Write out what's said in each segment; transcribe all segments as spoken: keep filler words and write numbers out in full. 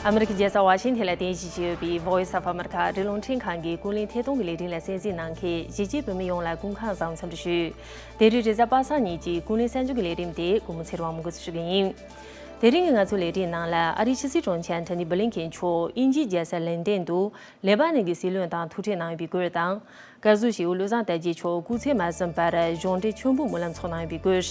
ཨ་མི་རི་ཀའི་རྒྱལ་ས་ཝ་ཤིང་ཐན་ལ་རྟེན་གཞི་བྱས་ཡོད་པའི་Voice of America ཨ་རིའི་རླུང་འཕྲིན་ཁང་གི་ཀུན་གླེང་ཐད་གཏོང་གི་ལས་རིམ་ལ་གསན་གཟིགས་གནང་མཁན་གཞིས་བྱེས་བོད་མི་ཡོངས་ལ་སྐུ་ཁམས་བཟང་འཚམས་འདྲི་ཞུ། དེ་རིང་རེས་གཟའ་པ་སངས་ཉིན་གྱི་ཀུན་གླེང་གསར་འགྱུར་གྱི་ལས་རིམ་དེ་གུས་མོ་ཚེ་རིང་དབང་མོ་འགོ་འཛུགས་ཞུ་གི་ཡིན། དེ་རིང་གི་ང་ཚོའི་ལས་རིམ་ནང་ལ་ཨ་རིའི་ཕྱི་སྲིད་དྲུང་ཆེ་ཨན་ཐོ་ནི་བྷི་ལིན་ཁེན་མཆོག་དབྱིན་ཇིའི་རྒྱལ་ས་ལན་ཏན་དུ་ལེ་པ་ནན་གྱི་སྲིད་བློན་དང་ཐུག་འཕྲད་གནང་ཡོད་པའི་སྐོར་དང་། སྐབས་སུ་ཞི་བའི་བློ་བཟང་དར་རྒྱས་མཆོག་སྐུ་ཚེ་མ་ཟིན་པར་གཞུང་འབྲེལ་མཆོད་འབུལ་སྨོན་ལམ་འཚོགས་གནང་ཡོད་པའི་སྐོར།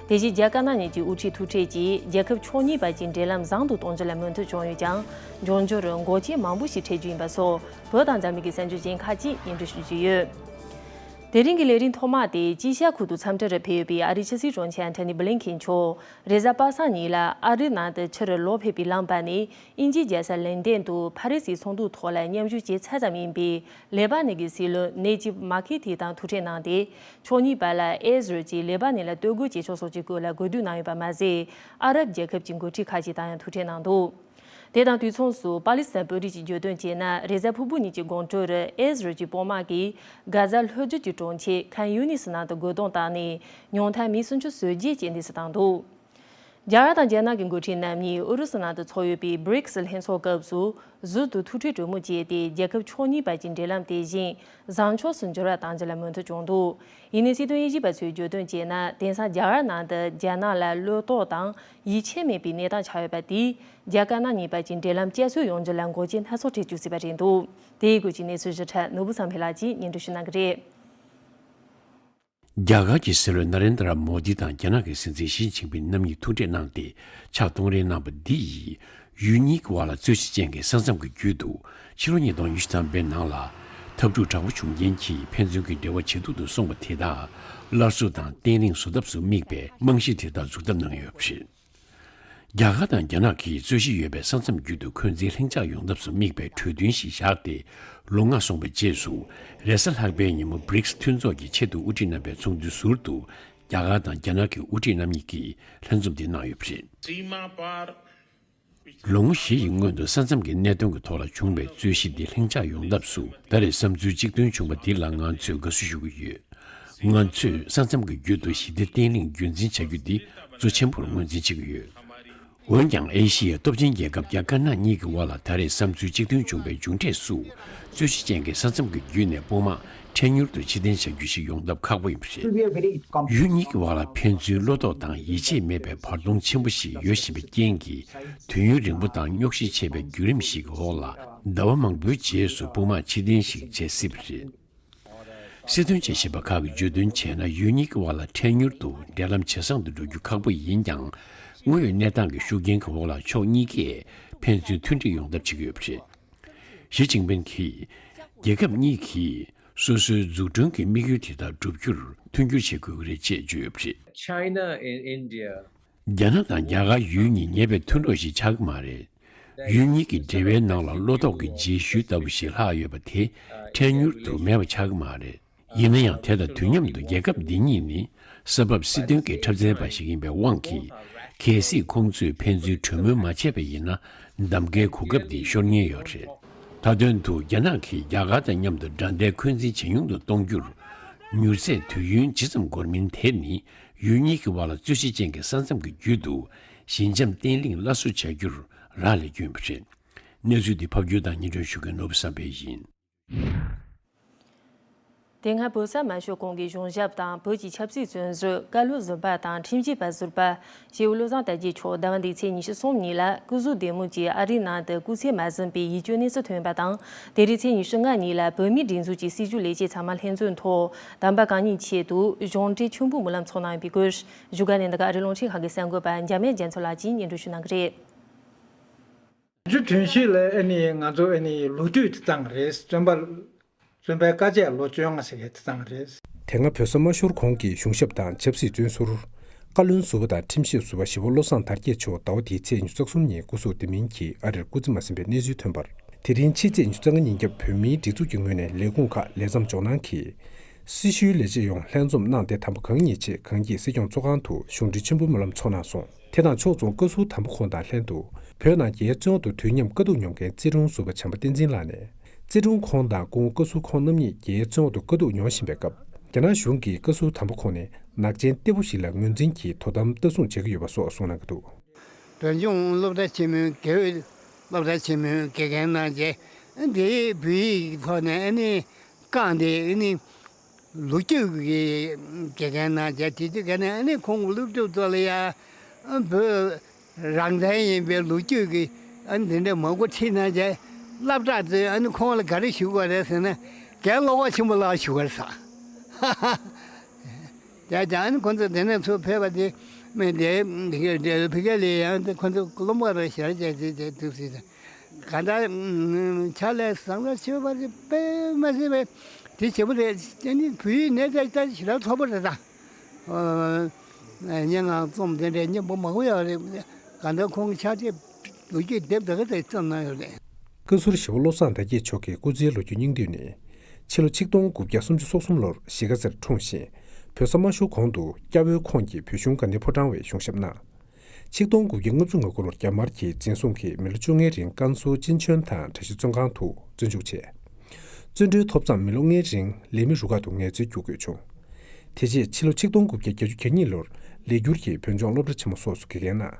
དེ་བཞིན་རྒྱ་དཀར་ནག་གཉིས་ཀྱི་དབུ་ཁྲིད་ཐུག་འཕྲད་ཀྱིས་རྒྱལ་ཁབ་ཕྱོགས་གཉིས་བར་གྱི་འབྲེལ་ལམ་བཟང་དུ་གཏོང་རྒྱུ་ལ་མོས་མཐུན་བྱུང་ཡོད་ཀྱང་། འབྱུང་འགྱུར་འགོག་རྐྱེན་མང་པོ་ཞིག་འཕྲད་རྒྱུ་ཡིན་པ་སོགས་བོད་དང་འཛམ་གླིང་གི་གསར་འགྱུར་གཞན་ཁག་ཅིག་སྙན་སྒྲོན་ཞུ་རྒྱུ་ཡོད། དེ་རིང་གི་ལས་རིམ་ཐོག་མ་དེ་དཀྱིལ་ཤར་ཁུལ་དུ་འཚམས་འདྲིར་ཕེབས་ཡོད་པའི་ཨ་རིའི་ཕྱི་སྲིད་དྲུང་ཆེ་ཨན་ཐོ་ནི་བྷི་ལིན་ཁེན་མཆོག་རེས་གཟའ་པ་སངས་ཉིན་ལ་ཨ་རིའི་ནང་དུ་ཕྱིར་ལོག་ཕེབས་པའི་ལམ་བར་ནས། དབྱིན་ཇིའི་རྒྱལ་ས་ལན་ཏན་དུ་ཕ་རི་སིའི་ཚོགས་འདུའི་ཐོག་ལ་མཉམ་ཞུགས་བྱས་ཚར་ཙམ་ཡིན་པའི་ལེ་པ་ནན་གྱི་སྲིད་བློན་ནེ་ཇིབ་མ་ཁི་ཐི་དང་ཐུག་འཕྲད་གནང་སྟེ། ཕྱོགས་གཉིས་བར་ལ་ཨེ་ཟི་རལ་གྱིས་ལེ་པ་ནན་ལ་གཏོར་རྒོལ་བྱེད་ཕྱོགས་སོགས་ཀྱི་སྐོར་ལ་གོ་བསྡུར་གནང་ཡོད་པ་མ་ཟད། ཨ་རབ་རྒྱལ་ཁབ་ཀྱི་འགོ་ཁྲིད་ཁག་ཅིག་དང་ཡང་ཐུག་འཕྲད་གནང་འདུག་དེ་དང་དུས་མཚུངས་སུ་པ་ལི་སི་ཐན་དཔོན་རིགས་ཀྱིས་བརྗོད་དོན་བྱས་ན། རེས་གཟའ་ཕུར་བུ་ཉིན་གྱི་དགོང་དྲོར་ཨེ་ཟི་རལ་གྱི་དཔུང་དམག་གིས་གྷ་ཛ་ལྷོ་རྒྱུད་ཀྱི་གྲོང་ཁྱེར་ཁན་ཡུ་ནིས་ནང་དུ་རྒོལ་རྡུང་བཏང་ནས། ཉུང་མཐར་མི་སུམ་ཅུ་སོ་བརྒྱད་བཅད་འདེད་སུ་བཏང་འདུག་རྒྱ་གར་དང་རྒྱ་ནག་གི་འགོ་ཁྲིད་རྣམ་གཉིས་ཨུ་རུ་སུ་ནང་དུ་འཚོགས་ཡོད་པའི་བྷི་རིག་སི་ལྷན་ཚོགས་སྐབས་སུ་ཟུར་དུ་ཐུག་འཕྲད་གྲོས་མོལ་བྱས་ཏེ། རྒྱལ་ཁབ་ཕྱོགས་གཉིས་བར་གྱི་འབྲེལ་ལམ་དེ་བཞིན་བཟང་ཕྱོགས་སུ་འགྱུར་བ་གཏང་རྒྱུ་ལ་མོས་མཐུན་བྱུང་འདུག་ཡིན་ནའི་སྲིད་དོན་དབྱེ་ཞིབ་པ་ཚོས་བརྗོད་དོན་བྱས་ན། དེང་སང་རྒྱ་གར་ནང་དུ་རྒྱ་ནག་ལ་བློ་དོགས་དང་ཡིད་ཆེས་མེད་པའི་གནས་སྟངས་ཆགས་ཡོད་པ་དེས། རྒྱ་དཀར་ནག་གཉིས་བར་གྱི་འབྲེལ་ལམ་བསྐྱར་གསོ་ཡོང་རྒྱུ་ལ་འགོག་རྐྱེན་སྣ་ཚོགས་འཕྲད་བཅུག་སྲིད་པ་རེད་འདུག་དེའི་སྐོར་གྱི་གནས་ཚུལ་ཞིབ་ཕྲ་ནོར་བུ་བསམ་འཕེལ་ལགས་ཀྱིས་སྙན་སྒྲོན་ཞུ་གནང་གི་རེད། རྒྱ་གར་གྱི་སྲིད་བློན་ནཱ་རེན་དྲ་མོ་དི་དང་རྒྱ་ནག་གི་སྲིད་འཛིན་ཞི་ཅིན་ཕིན་རྣམ་གཉིས་ཐུག་འཕྲད་གནང་སྟེ། ཕྱག་གཏོང་རེས་གནང་བ་འདི་ཡིས་ཡུལ་གཉིས་ཀྱི་བར་ལ་རྩོད་གཞི་ཅན་གྱི་ས་མཚམས་ཀྱི་བརྒྱུད་དུ་ཕྱི་ལོ་ཉིས་སྟོང་ཉི་ཤུ་ཐམ་པའི་ནང་ལ་འཐབ་འཁྲུག་དྲག་པོ་བྱུང་རྐྱེན་གྱིས་ཕན་ཚུན་གྱི་འབྲེལ་བ་ཇེ་སྡུག་ཏུ་སོང་བ་དེ་དག་སླར་གསོ་དང་བརྟན་ལྷིང་བཟོ་ཐབས་སུ་དམིགས་པའི་རྨང་གཞི་དེ་དག་འཛུགས་ཐབས་གནང་ཡོད་པ་རེད། རྒྱ་གར་དང་རྒྱ་ནག་གིས་རྩོད་གཞི་ཡོད་པའི་ས་མཚམས་བརྒྱུད་དུ་འཁོན་འཛིན་ལྷིང་འཇགས་ཡོང་ཐབས་སུ་དམིགས་པའི་གྲོས་མཐུན་ཞིག་བཞག་སྟེ། ལོ་ལྔ་སོང་བའི་རྗེས་སུ། རེས་གཟའ་ལྷག་པའི་ཉིན་མོ་བྷི་རིག་སི་མཐུན་ཚོགས་ཀྱི་ཆེས་མཐོའི་དབུ་ཁྲིད་རྣམ་པའི་ཚོགས་འདུའི་ཟུར་དུ། རྒྱ་གར་དང་རྒྱ་ནག་གི་དབུ་ཁྲིད་རྣམ་གཉིས་ཀྱིས་ལྷན་འཛོམས་དེ་གནང་ཡོད་པ་རེད། ལོ་ངོ་བཞི་ཡི་སྔོན་དུ་ས་མཚམས་ཀྱི་གནད་དོན་གྱི་ཐོག་ལ་བྱུང་བའི་རྩོད་གཞི་འདི་ལྷིང་འཇགས་ཡོང་ཐབས་སུ། ད་རེས་བསམ་ཚུལ་གཅིག་མཐུན་བྱུང་བ་འདི་ལ་ང་ཚོས་དགའ་བསུ་ཞུ་གི་ཡོད། ང་ཚོས་ས་མཚམས་ཀྱི་བརྒྱུད་དུ་ཞི་བདེ་བརྟན་ལྷིང་རྒྱུན་འཛིན་བྱ་རྒྱུ་འདི་གཙོ་ཆེན་པོར་ངོས་འཛིན་བྱེད་ཀྱི་ཡོད། འོན་ཀྱང་། ཨེ་ཤི་ཡའི་སྟོབས་ཆེན་རྒྱལ་ཁབ་རྒྱ་དཀར་ནག་གཉིས་ཀྱི་དབར་ལ་ད་རེས་བསམ་ཚུལ་གཅིག་མཐུན་བྱུང་བའི་མཇུག་འབྲས་སུ། རྩོད་གཞི་ཅན་གྱི་ས་མཚམས་ཀྱི་བརྒྱུད་ནས་དཔུང་དམག་འཕྲལ་མྱུར་དུ་ཕྱིར་འཐེན་བྱ་རྒྱུ་ཞིག་ཡོང་ཐབས་ཁག་པོ་ཡིན་པ་རེད། ཡུལ་གཉིས་ཀྱི་དབར་ལ་ཕན་ཚུན་བློ་དོགས་དང་ཡིད་ཆེས་མེད་པའི་བར་སྟོང་ཆེན་པོ་ཞིག་ཡོད་བཞིན་པའི་རྐྱེན་གྱིས། དུས་ཡུན་རིང་པོ་དང་རྙོག་གཞི་ཆེ་བའི་བརྒྱུད་རིམ་ཞིག་གི་འོག་ལ། ཟླ་བ་མང་པོའི་རྗེས་སུ་དཔུང་དམག་ཕྱིར་འཐེན་ཞིག་བྱེད་སྲིད་པ་རེད། སྲིད་དོན་དཔྱད་ཞིབ་པ་ཁག་གིས་བརྗོད་དོན་བྱས་ན། ཡུལ་གཉིས་ཀྱི་དབར་ལ་འཕྲལ་མྱུར་དུ་འབྲེལ་ལམ་ཇེ་བཟང་དུ་འགྲོ་རྒྱུ་ཁག་པོ་ཡིན་ཀྱང་། དངོས་ཡོད་གནས་སྟངས་ཀྱི་ཤུགས་རྐྱེན་གྱི་འོག་ལ་ཕྱོགས་གཉིས་ཀས་ཕན་ཚུན་མཐུན་སྒྲིལ་ཡོང་ཐབས་བྱེད་ཀྱི་ཡོད་པ་རེད། ཞི་ཅིན་ཕིན་གྱིས། རྒྱལ་ཁབ་གཉིས་ཀྱིས་སོ་སོའི་འཛུགས་སྐྲུན་གྱི་དམིགས་ཡུལ་དེ་དག་བསྒྲུབ་རྒྱུར་མཐུན་འགྱུར་བྱེད་དགོས་ཀྱི་རེད་ཅེས་བརྗོད་ཡོད་པ་རེད། China and India རྒྱ་ནག་དང་རྒྱ་གར་ཡུལ་གཉིས་ཉེ་བའི་མཐུན་གྲོགས་ཤིག་ཆགས་ཀྱི་མ་རེད། ཡུལ་གཉིས་ཀྱི་འབྲེལ་བའི་ནང་ལ་བློ་དོགས་ཀྱི་རྗེས་ཤུལ་ལྟ་བུ་ཞིག་ལྷག་ཡོད་པ་དེ་འཕྲལ་མྱུར་དུ་མེད་པ་ཆགས་ཀྱི་མ་རེད། ཡིན་ན་ཡང་། དེ་དང་དུས་མཉམ་དུ་རྒྱལ་ཁབ་འདི་གཉིས་ནི་ས་བབ་སྲིད་དོན་གྱི་འཁྲབ་ཚན་པ་ཞིག་ཡིན་པའི་དབང་གིས། གལ་སྲིད་ཁོང་ཚོས་ཕན་ཚུན་གྲོས་མོལ་མ་བྱས་པ་ཡིན་ན། གདམ་གའི་གོ་སྐབས་འདི་ཤོར་ཉེན་ཡོད་རེད། མཐའ་དོན་དུ། རྒྱ་ནག་གིས་རྒྱ་གར་དང་མཉམ་དུ་དགྲ་ཟླའི་འཁོན་འཛིན་ཇེ་ཉུང་དུ་གཏོང་རྒྱུར། མྱུར་ཚད་དུས་ཡུན་ཇི་ཙམ་འགོར་མིན་དེ་ནི། ཡུལ་གཉིས་ཀྱི་དབར་ལ་རྩོད་གཞི་ཅན་གྱི་ས་མཚམས་ཀྱི་བརྒྱུད་དུ་ཞི་འཇམ་བརྟན་ལྷིང་སླར་གསོ་བྱ་རྒྱུར་རག་ལས་རྒྱུ་ཡིན་པ་རེད། གནས་ཚུལ་འདི་ཕབ་སྒྱུར་དང་སྙན་སྒྲོན་ཞུ་མཁན་ནོར་བུ་བསམ་འཕེལ་ཡིན། དེ་སྔ་བོད་ས་མ་ཤོར་གོང་གི་གཞུང་ཞབས་དང་བོད་ཀྱི་ཆབ་སྲིད་བཙོན་ཟུར། བཀའ་བློན་ཟུར་པ་དང་ཁྲིམས་ཞིབ་པ་ཟུར་པ། ཞི་བའི་བློ་བཟང་དར་རྒྱས་མཆོག་ཟླ་བ་འདིའི་ཚེས་ཉི་ཤུ་གསུམ་ཉིན་ལ་སྐུ་གཟུགས་བདེ་མོ་བཅས་ཨ་རིའི་ནང་དུ་སྐུ་ཚེ་མ་ཟིན་པའི་ཡིད་སྐྱོའི་གནས་ཚུལ་ཐོན་པ་དང་། དེ་རིང་ཚེས་ཉི་ཤུ་ལྔ་ཉིན་ལ་བོད་མིའི་སྒྲིག་འཛུགས་ཀྱི་སྲིད་བྱུས་ལས་བྱེད་ཚང་མ་ལྷན་འཛོམས་ཐོག་དམ་པ་གང་ཉིད་ཆེད་དུ་གཞུང་འབྲེལ་མཆོད་འབུལ་སྨོན་ལམ་འཚོགས་གནང་ཡོད་པའི་སྐོར། བཞུགས་སྒར་ནས་འདི་ག་ཨ་རིའི་རླུང་འཕྲིན་ཁང་གི་གསར་འགོད་པ་འཇམ་དབྱངས་རྒྱ་མཚོ་ལགས་ཀྱིས་སྙན་སྒྲོན་ཞུ་གནང་གི་རེད། རྒྱུ་དོན་ཞིག་ལ་ཨ་ནི་ང་ཚོ་ཨ་ནི་ལོ་དུས་དེ་ཙང་རེད། བཙོན་པ་བཙོན་པའི་དཀའ་སྤྱད་ལོ་བཅོ་ལྔ་ཟེར་མཁན་དེ་ཙང་རེད། དེ་སྔ་བོད་ས་མ་ཤོར་གོང་གི་གཞུང་ཞབས་དང་ཆབ་སྲིད་བཙོན་ཟུར། བཀའ་བློན་ཟུར་པ་དང་ཁྲིམས་ཞིབ་ཟུར་པ་ཞི་བ་བློ་བཟང་དར་རྒྱས་མཆོག་ཟླ་བ་འདིའི་ཚེས་ཉི་ཤུ་རྩ་གསུམ་ཉིན་སྐུ་གཟུགས་བདེ་མིན་གྱིས་ཨ་རིར་སྐུ་ཚེ་མ་ཟིན་པའི་གནས་ཚུལ་ཐོན་པར། དེ་རིང་ཕྱི་ཚེས་ཉི་ཤུ་རྩ་ལྔ་ཉིན་རྒྱབ་བོད་མིའི་སྒྲིག་འཛུགས་ཀྱི་ངོས་ནས་ལས་ཁུངས་ཁག་ལས་མཚམས་འཇོག་གནང་གིས། སྲི་ཞུའི་ལས་བྱེད་ཡོངས་ལྷན་འཛོམས་གནང་སྟེ། དམ་པ་གང་ཉིད་ཆེད་གངས་སྐྱིད་སྲིད་སྐྱོང་ཚོགས་ཁང་དུ་གཞུང་འབྲེལ་མཆོད་འབུལ་སྨོན་ལམ་འཚོགས་གནང་སོང་། དེ་དང་ཕྱོགས་མཚུངས་བཀའ་ཟུར་དམ་པ་ཁོང་དང་ལྷན་དུ་བོད་ནང་རྒྱའི་བཙོན་འོག་ཏུ་དུས་མཉམ་དཀའ་སྡུག་མྱོང་མཁན་རྩིས་དྲུང་ཟུར་པ་བྱམས་པ་བསྟན་འཛིན་ལགས་ནས། རྩིས་དྲུང་ཁོང་དང་སྐུ་ངོ་བཀའ་ཟུར་ཁོང་རྣམ་གཉིས་རྒྱའི་བཙོན་འོག་ཏུ་དཀའ་སྡུག་མྱོང་བཞིན་པའི་སྐབས། རྒྱ་ནག་གཞུང་གིས་བཀའ་ཟུར་དམ་པ་ཁོང་ནས་ནག་ཅན་ཏེ་བོ་ཞིག་ལ་ངོས་འཛིན་གྱིས་དོ་དམ་ལྟ་སྲུང་བྱེད་ཀྱི་ཡོད་པ་སོགས་གསུངས་གནང་གི་འདུག་བོད་ལྗོངས་སློབ་གྲྭ་ཆེན་མོའི་དགེ་འོས་ སློབ་གྲྭ་ཆེན་མོའི་དགེ་རྒན་གནང་རྗེས། དེའི་བོད་ཡིག་གི་ཐོག་ནས་ཨ་ནི་བཀང་སྟེ། ཨ་ནི་ལོ་རྒྱུས་ཀྱི་དགེ་རྒན་གནང་རྗེས། དེ་དུས་ཀ་ནས་ཨ་ནི་ཁོང་གི་སློབ་ཕྲུག་ཚོ་ལ་ཡང་བོད་རང་བཙན་ཡིན་པའི་ལོ་རྒྱུས་ཀྱི་ཨ་ནི་དེ་འདྲ་མང་པོ་ཁྲིད་གནང་རྗེས། སློབ་གྲྭ་ཚོས་ཨ་ནི་ཁོང་ལ་ག་རེ་ཞུ་དགོས་རེད་ཟེར་ན། རྒན་བློ་དགའ་ཆེན་པོ་ལགས་ཞུ་དགོས་རེད་ཟེར། ཡ། ཨ་ནི་ཁོང་ཚོ་དེ་ནས་ཚུར་ཕེབས་པ་དེ། མི་དེ་ཕ་གི་ལ་ཡང་དེ་ཁོང་ཚོ་སློབ་མ་རེ་ཞལ་བྱས་དེ་དེ་འདུག་ཟེར། གང་ལྟར་ཕྱག་ལས་བཟང་པོ་བྱས་པ་རེད་པས་མ་ཟད་པས། དེ་བྱེད་པོ་རེད། ཨ་ནི་བོད་ཡིག་ནས་ད་ད་ཞེ་དྲག་ཚོགས་པ་རེད་ད། སྙན་ངག་རྩོམ་དེ་འདྲའི་སྙན་པོ་མང་པོ་ཡོད་རེད། གང་ལྟར་ཁོང་གི་ཕྱག་དེབ་ལོ་རྒྱུས་དེབ་དེ་ག་ཚོད་བརྩམས་གནང་ཡོད་རེད། བཀའ་ཟུར་ཞི་བ་བློ་བཟང་དར་རྒྱས་མཆོག་གི་སྐུ་ཚེའི་ལོ་རྒྱུས་སྙིང་བསྡུས་ནི། ཕྱི་ལོ་ཆིག་སྟོང་དགུ་བརྒྱ་སུམ་ཅུ་སོ་གསུམ་ལོར་གཞིས་ཀ་རྩེར་འཁྲུངས་ཤིང་། བོད་ས་མ་ཤོར་གོང་དུ་སྐྱ་བོའི་ཁོངས་ཀྱི་བོད་གཞུང་དགའ་ལྡན་ཕོ་བྲང་བའི་གཞུང་ཞབས་གནང་། ཆིག་སྟོང་དགུ་བརྒྱ་ལྔ་བཅུ་ང་དགུ་ལོར་རྒྱ་དམར་གྱིས་འཛིན་བཟུང་གིས་མི་ལོ་བཅོ་ལྔའི་རིང་ཀན་སུའུ་ཅིན་ཆོན་ཐང་གྲྭ་བཞི་བཙོན་ཁང་དུ་བཙོན་འཇུག་བྱས། བཙོན་གྲོལ་ཐོབ་མཚམས་མི་ལོ་ལྔའི་རིང་ལས་མི་རུ་ཁག་ཏུ་ངལ་རྩོལ་བསྐྱོད་དགོས་བྱུང་། དེ་རྗེས་ཕྱི་ལོ་ཆིག་སྟོང་དགུ་བརྒྱ་གྱ་གཉིས་ལོར་ལས་འཁྱུར་གྱིས་བོད་ལྗོངས་སློབ་གྲྭ་ཆེན་མོ་སོགས་སུ་དགེ་རྒན་གནང་།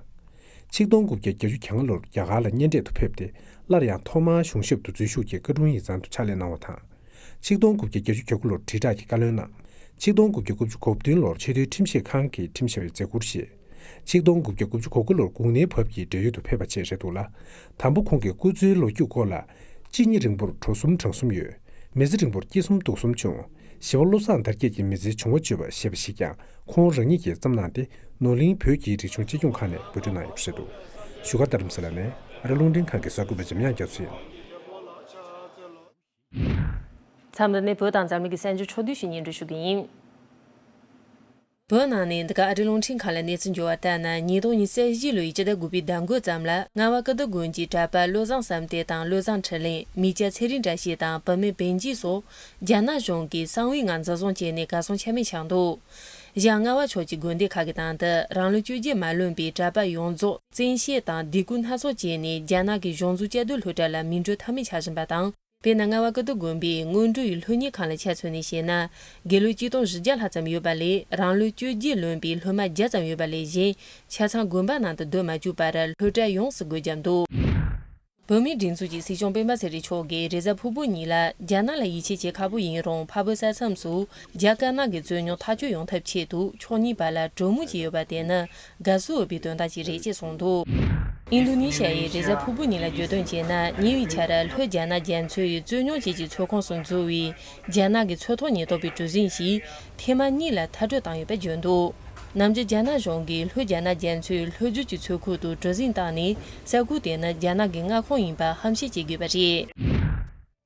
ཆིག་སྟོང་དགུ་བརྒྱ་གྱ་ལྔ་ལོར་རྒྱ་གར་ལ་གཉེན་འཕྲད་དུ་ཕེབས་ཏེ། སླར་ཡང་ཐོག་མར་གཞུང་ཞབས་དུ་འཛུལ་ཞུགས་ཀྱིས་བཀའ་དྲུང་ཡིག་ཚང་དུ་ཕྱག་ལས་གནང་བ་དང་། ཆིག་སྟོང་དགུ་བརྒྱ་གྱ་དགུ་ལོར་དྲིལ་བསྒྲགས་ཀྱི་བཀའ་བློན་གནང་། ཆིག་སྟོང་དགུ་བརྒྱ་དགུ་བཅུ་གོ་བདུན་ལོར་ཆེས་མཐོའི་ཁྲིམས་ཞིབ་ཁང་གི་ཁྲིམས་ཞིབ་པའི་མཛད་ཁུར་བཞེས། ཆིག་སྟོང་དགུ་བརྒྱ་དགུ་བཅུ་གོ་དགུ་ལོར་གུང་ནའི་བབ་ཀྱི་འབྲེལ་ཡོད་དུ་ཕེབས་པ་བཅས་རེད་འདུག་ལ། དང་པོ་ཁོང་གི་སྐུ་ཚེའི་ལོ་རྒྱུས་སྐོར་ལ། གཅིན་སྙི་རིང་པོར་གྲོ་གསུམ་གྲང་གསུམ་ཡོད། མི་ཚེ་རིང་པོར་སྐྱིད་གསུམ་སྡུག་གསུམ་བྱུང་། ཞི་བ་བློ་བཟང་དར་རྒྱས་ཀྱི་མི་ཚེའི་བྱུང་བ་བརྗོད་པ་ཞེས་པ་ཞིག་ཀྱང་ཁོང་རང་ཉིད་ཀྱིས་བརྩམས་གནང་སྟེ། ནོར་གླིང་བོད་ཀྱི་རིག་གཞུང་གཅེས་སྐྱོང་ཁང་ནས་འབུལ་སྤྲོད་གནང་ཡོད་པ་རེད་འདུག་བཞུགས་སྒར་རྡ་རམ་ས་ལ་ནས་ཨ་རི་རླུང་འཕྲིན་ཁང་གི་གསར་འགོད་པ་འཇམ་དབྱངས་རྒྱ་མཚོ་ཡིན། མཚམས་འདི་ནས་བོད་དང་འཛམ་གླིང་གི་གསར་འགྱུར་ཕྱོགས་བསྡུས་ཤིག་སྙན་སྒྲོན་ཞུ་གི་ཡིན། བོད་ནང་ནས་འདི་ག་ཨ་རིའི་རླུང་འཕྲིན་ཁང་ལ་གནས་ཚུལ་འབྱོར་བ་ལྟར་ན། ཉིས་སྟོང་ཉི་ཤུ་རྩ་བཞི་ལོའི་སྤྱི་ཟླ་དགུ་པའི་ཟླ་འགོ་ཙམ་ལ། རྔ་བ་ཀིརྟི་དགོན་གྱི་གྲྭ་པ་བློ་བཟང་བསམ་གཏན་དང་། བློ་བཟང་ཁྲི་གླིང་། མི་སྐྱ་ཚེ་རིང་བཀྲ་ཤིས་དང་བུད་མེད་བན་སྐྱིད་སོགས་རྒྱ་ནག་གཞུང་གིས་གསང་བའི་ངང་འཛིན་བཟུང་བྱས་ནས་གར་སོང་ཆ་མེད་ཆགས་འདུག་གཞན་རྔ་བ་ཕྱོགས་ཀྱི་དགོན་སྡེ་ཁག་གི་ནང་དུ་རང་ལོ་བཅོ་བརྒྱད་མ་ལོན་པའི་གྲྭ་པ་ཡོངས་རྫོགས་བཙན་ཤེད་དང་སྡིགས་སྐུལ་སྣ་ཚོགས་བྱས་ནས། རྒྱ་ནག་གི་གཞུང་བཙུགས་བཅའ་སྡོད་སློབ་གྲྭ་ལ་མི་འགྲོ་ཐབས་མེད་ཆགས་བཞིན་པ་དང་། དེས་ན་རྔ་བ་ཀིརྟི་དགོན་པའི་སྔོན་འགྲོའི་སློབ་གཉེར་ཁང་ལ་ཆ་མཚོན་ནས་བཤད་ན། དགེ་ལོ་ཆིག་སྟོང་བཞི་བརྒྱ་ལྷག་ཙམ་ཡོད་པ་ལས། རང་ལོ་བཅོ་བརྒྱད་ལོན་པའི་སློབ་མ་བརྒྱ་ཙམ་ཡོད་པ་ལས་གཞན། ཆ་ཚང་དགོན་པ་ནང་དུ་སྡོད་མ་བཅུག་པར་སློབ་གྲྭ་ཡོངས་སུ་སྒོ་བརྒྱབ་འདུག་བོད་མིའི་སྒྲིག་འཛུགས་ཀྱི་སྲིད་སྐྱོང་སྤེན་པ་ཚེ་རིང་མཆོག་གིས་རེས་གཟའ་ཕུར་བུ་ཉིན་ལ། རྒྱ་ནག་ལ་ཡིད་ཆེས་བྱེད་ཁག་པོ་ཡིན་རུང་། འཕགས་བོད་ས་མཚམས་སུ་རྒྱ་དཀར་ནག་གི་རྩོད་རྙོག་ཐག་གཅོད་ཡོང་ཐབས་ཆེད་དུ། ཕྱོགས་གཉིས་བར་ལ་གྲོས་མོལ་བྱས་ཡོད་པ་དེ་ནི། དགའ་བསུ་འོས་པའི་དོན་དག་ཅིག་རེད་ཅེས་གསུངས་འདུག་ཨིན་རྡུ་ནི་ཤ་ཡིས་རེས་གཟའ་ཕུར་བུ་ཉིན་ལ་བརྗོད་དོན་བྱས་ན། ཉེ་བའི་ཆར་ལྷོ་རྒྱ་ནག་རྒྱ་མཚོའི་རྩོད་རྙོག་བཅས་ཀྱི་ཚོད་ཁོངས་སུ་འཛུལ་བའི་རྒྱ་ནག་གི་མཚོ་ཐོག་ཉེན་རྟོག་པའི་གྲུ་གཟིངས་ཤིག་ཐེངས་མ་གཉིས་ལ་མཐར་སྐྲོད་བཏང་ཡོད་པ་བརྗོད་འདུག་ནམ་རྒྱུན་རྒྱ་ནག་གཞུང་གིས་ལྷོ་རྒྱ་ནག་རྒྱ་མཚོའི་ལྷོ་རྒྱུད་ཀྱི་མཚོ་ཁུལ་དུ་གྲུ་གཟིངས་བཏང་ནས། ས་ཁུལ་དེ་ནི་རྒྱ་ནག་གི་མངའ་ཁོངས་ཡིན་པ་ཧམ་བཤད་བྱེད་དགོས་པ་རེད།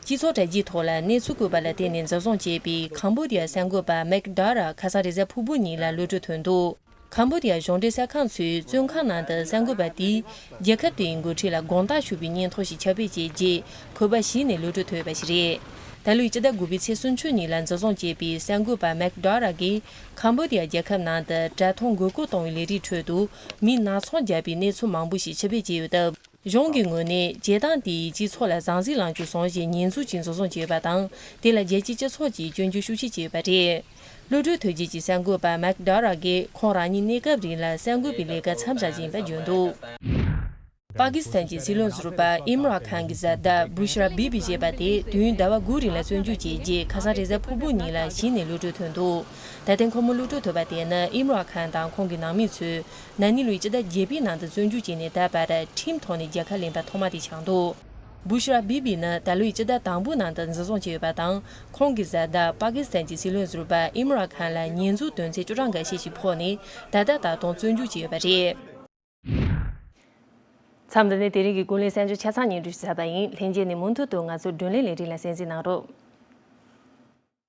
སྤྱི་ཚོགས་དྲ་རྒྱའི་ཐོག་ལ་གནས་ཚུལ་བཀོད་པ་ལ་བརྟེན་ནས་འཛིན་བཟུང་བྱས་པའི་ཁམ་བྷོ་ཌི་ཡ་གསར་འགོད་པ་མེག་ཌ་ར་ཁ་སང་རེས་གཟའ་ཕུར་བུ་ཉིན་ལ་གློད་གྲོལ་ཐོན་འདུག་ཁམ་བྷོ་ཌི་ཡ་གཞུང་འབྲེལ་གསར་ཁང་ཚོའི་བཙོན་ཁང་ནང་དུ་གསར་འགོད་པ་དེས་རྒྱལ་ཁབ་དེའི་འགོ་ཁྲིད་ལ་དགོངས་དག་ཞུ་བའི་སྙན་ཐོ་ཞིག་ཁྱབ་སྤེལ་བྱས་རྗེས། ཁོ་པ་གཞི་ནས་གློད་གྲོལ་ཐོན་ཡོད་པ་ཞིག་རེད། ད་ལོའི་སྤྱི་ཟླ་དགུ་པའི་ཚེས་སུམ་ཅུ་ཉིན་ལ་འཛིན་བཟུང་བྱས་པའི་གསར་འགོད་པ་མེག་ཌ་ར་གིས། ཁམ་བྷོ་ཌི་ཡ་རྒྱལ་ཁབ་ནང་དུ་དྲ་ཐོག་མགོ་སྐོར་གཏོང་བའི་ལས་རིགས་ཁྲོད་དུ་མི་ནག་ཚོང་བརྒྱབ་པའི་གནས་ཚུལ་མང་པོ་ཞིག་ཕྱིར་སྦས་བྱས་ཡོད་སྟབས། གཞུང་གི་ངོས་ནས་བྱེད་སྟངས་དེས་སྤྱི་ཚོགས་ལ་ཟང་ཟིང་ལངས་ཕྱོགས་བཟུང་ཞིང་ཉེས་འཛུགས་ཀྱིས་འཛིན་བཟུང་བྱས་ཡོད་པ་དང་། དེ་ལ་རྒྱལ་སྤྱིའི་སྤྱི་ཚོགས་ཀྱིས་སྐྱོན་བརྗོད་ཤུགས་ཆེ་བྱས་ཡོད་པ་རེད། གློད་གྲོལ་ཐོན་རྗེས་ཀྱི་གསར་འགོད་པ་མེག་ཌ་ར་གིས་ཁོང་རང་ཉིད་གནས་སྐབས་རིང་ལ་གསར་འགོད་པའི་ལས་ཀ་མཚམས་བཞག་བཞིན་པ་བརྗོད་འདུག་པ་ཀི་སི་ཐན་གྱི་སྲིད་བློན་ཟུར་པ་ཨིམ་རཱན་ཁཱན་གྱི་བཟའ་ཟླ་བུ་ཤ་ར་བི་བི་ཞེས་པ་དེ་དུས་ཡུན་ཟླ་བ་དགུ་རིང་ལ་བཙོན་འཇུག་བྱས་རྗེས། ཁ་སང་རེས་གཟའ་ཕུར་བུ་ཉིན་ལ་གཞི་ནས་གློད་གྲོལ་ཐོན་འདུག་ད་ཐེངས་ཁོ་མོ་གློད་གྲོལ་ཐོབ་པ་དེ་ནི་ཨིམ་རཱན་ཁཱན་དང་ཁོང་གི་ནང་མི་ཚོས་ན་ནིང་ལོའི་སྤྱི་ཟླ་བརྒྱད་པའི་ནང་དུ་བཙོན་འཇུག་བྱས་ནས་ད་བར་ཁྲིམས་ཐོག་ནས་རྒྱལ་ཁ་ལེན་པ་ཐོག་མ་དེ་ཆགས་འདུག་བུ་ཤ་ར་བི་བི་ནི་ད་ལོའི་སྤྱི་ཟླ་དང་པོའི་ནང་དུ་འཛིན་བཟུང་བྱས་ཡོད་པ་དང་། ཁོང་གི་བཟའ་ཟླ་པ་ཀི་སི་ཐན་གྱི་སྲིད་བློན་ཟུར་པ་ཨིམ་རཱན་ཁཱན་ལ་ཉེས་འཛུགས་དོན་ཚན་བཅུ་གྲངས་འགའ་ཤས་ཤིག་ཕོག་ནས། ད་ལྟ་ད་དུང་བཙོན་འཇུག་བྱས་ཡོད་པ་རེད། མཚམས་འདི་ནས་དེ་རིང་གི་ཀུན་གླེང་གསར་འགྱུར་ཆ་ཚང་སྙན་སྒྲོན་ཞུས་ཚར་བ་ཡིན། ལྷན་རྒྱས་ནས་མུ་མཐུད་དུ་ང་ཚོའི་བགྲོ་གླེང་ལས་རིམ་ལ་གསན་གཟིགས་གནང་རོགས།